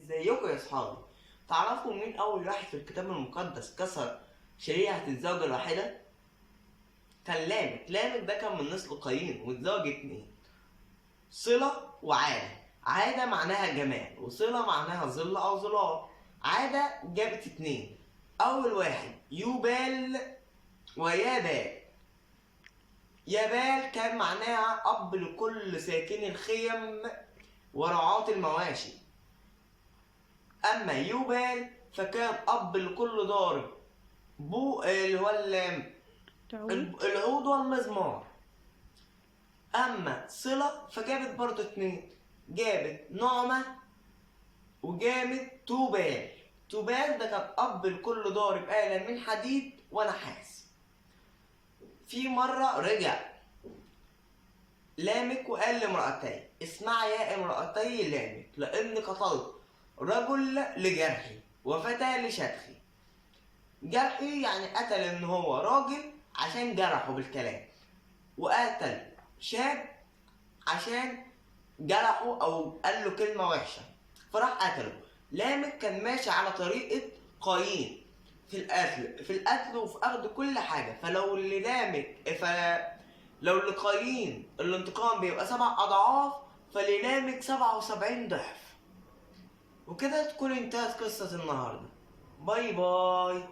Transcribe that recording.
ازيكم يا اصحابي؟ تعرفوا مين اول واحد في الكتاب المقدس كسر شريعة الزوجة الواحدة؟ كان لامك. لامك ده كان من نسل قايين واتزوج اتنين، صلة وعادة. عادة معناها جمال، وصلة معناها ظل أو ظلال. عادة جابت اتنين، أول واحد يوبال ويابال. يابال كان معناها أب لكل ساكني الخيم ورعاة المواشي. أما يوبال فكان أب لكل دار بو اللي هو العود. العود والمزمار. أما صلة فجابت برضو اتنين، جابت نعمة وجابت توبال. توبال ده كان أب لكل ضارب آلة من حديد ونحاس. في مرة رجع لامك وقال لامرأتي: اسمعي يا امرأتي لامك، لأني قتلت رجل لجرحي وفتى لشتخي. جرحي يعني قتل إن هو راجل عشان جرحه بالكلام، وقتل شاب عشان جرحه أو قال له كلمة وحشة فراح قتله. لامك كان ماشي على طريقة قايين في القتل وفي أخذ كل حاجة. فلو اللي لامك، فلو لقايين الانتقام بيبقى 7 أضعاف، فللامك 77 ضعف. وكده تكون انتهت قصة النهاردة. باي باي.